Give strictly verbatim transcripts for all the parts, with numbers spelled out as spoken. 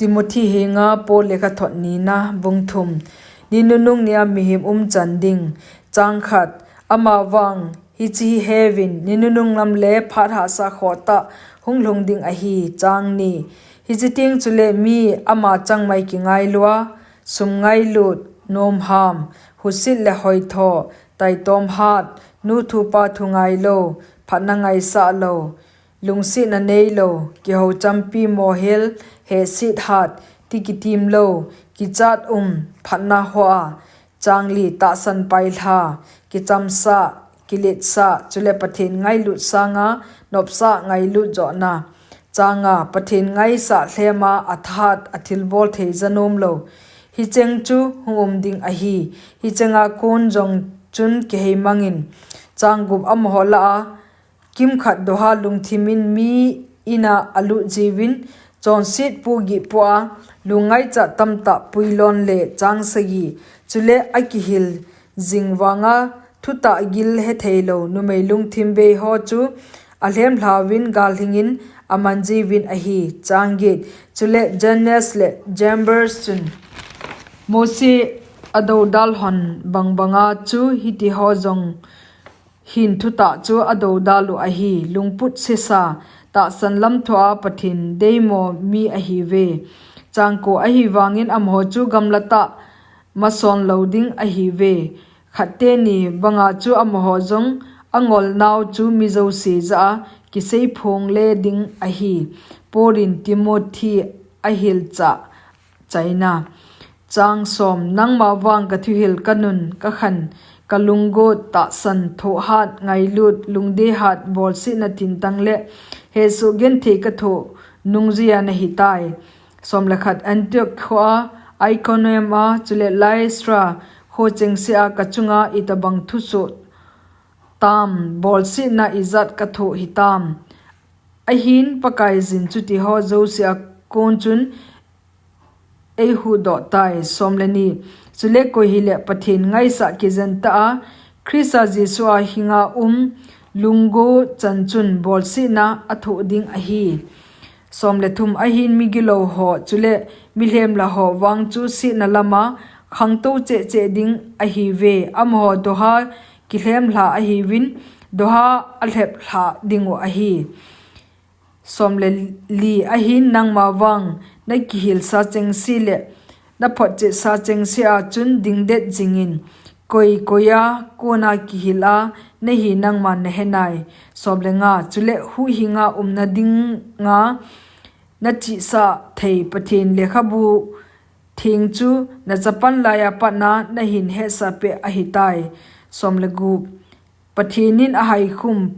Timothy henga Paul lekhathot nina, bung thum. Ni nunung nia mihem umchan ding. Chang khat. Amavang hiche hi heuvin, ni nunung lam le phat hahsa khohtah hung lhung ding ahi. Chang ni. Hiche teng chule mi ama changmai kingailua, sum ngailut, nomham, husit le hoitho, taitom hat, nu thu pa thu ngailou, phatna ngaisah lou, lungsetna neilou, kihou champi mohel, hehset hat, ti kitim lou, kichat um, phatna hoa. Chang li. Tahsan pailha, kichamsah, kiletsah, chule Pathen ngailut sanga nopsah ngailut johna. Chang nga. Pathen ngaisah lhema athahat, athilbol thei janom lou, hicheng chu hung um ding ahi. Hichenga kon jong chun kiheimangin. Chang gup. Amaho lah a kimkhat doha lungthimin mi ina alut jiuvin, chonset pu gih pu a, lungngaichat tamtah puilon le. Chang sagi. Chule akihil jing vanga thutah gil hetheilou numei lungthim bei ho chu alhemlhauvin, galhingin aman jiuvin ahi. Chang get. Chule Jannes le Jambres chun Mose adoudal hon bangbanga chu hitiho jong hin thutah chu adoudal u ahi. Lungput sesa, tahsan lam thua Pathen deimo mi ahiuve. Chang ko. Ahivangin amaho chu gamlatah mason lou ding ahiuve. Khat teni banga chu amaho jong angolnau chu mi jouse jah a kiseiphong le ding ahi. Paul in Timothy ahilchah chaina. Chang som. Nangma vang kathuhil, kanun, kakhan, kalunggot, tahsan, thohhat, ngailut, lungdehat, bolsetna tintang le hesoh genthei kathoh nungjuiya nahitai. Som le khat. Antioch khoa, Iconium a, chule Lystra kho chengsea kachunga itobang thusoh tam, bolsetna ijat kathoh hitam. Ahin Pakaiyin chutiho jousea kon chun eihuhdoh tai. Som le ni. Chule koi hileh Pathen ngaisah kijentah a, Christa Jesua hinga um lunggot chan chun bolsetna athoh ding ahi. Som le thum. Ahin migilou ho chule milhemlha ho vang chu setna lama khangtou chehcheh ding ahiuve. Amaho doha kilhemlha ahiuvin, doha alheplhah dingu ahi. Som le li. Ahin nangma vang nakihilsa chengse le naphotchetsa chengsea chun dingdet jingin, koi koia kona kihil a nahi nangman nahenai. Som le nga. Chule huhhinga umna dinga nachihsah thei Pathen lekhabu theng chu nachapan laiya patna nahin hetsah peh ahitai. Som le gup. Pathen in ahaikhum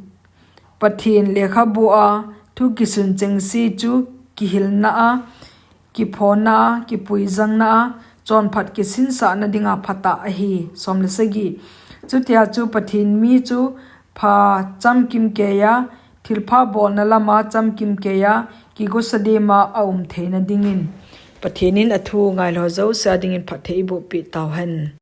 Pathen lekhabua thu kisun chengse chu kihilna a, kiphona a, kipuijangna a, chonphat kisinsahna dinga phatah ahi. Som le sagi. Chutia chu Pathen mi chu pha chamkim keiya, thilpha bolna lama chamkim keiya, kigosadema aum theina dingin Pathen in athu ngailou jousea dingin phatthei eibohpeh tauhen.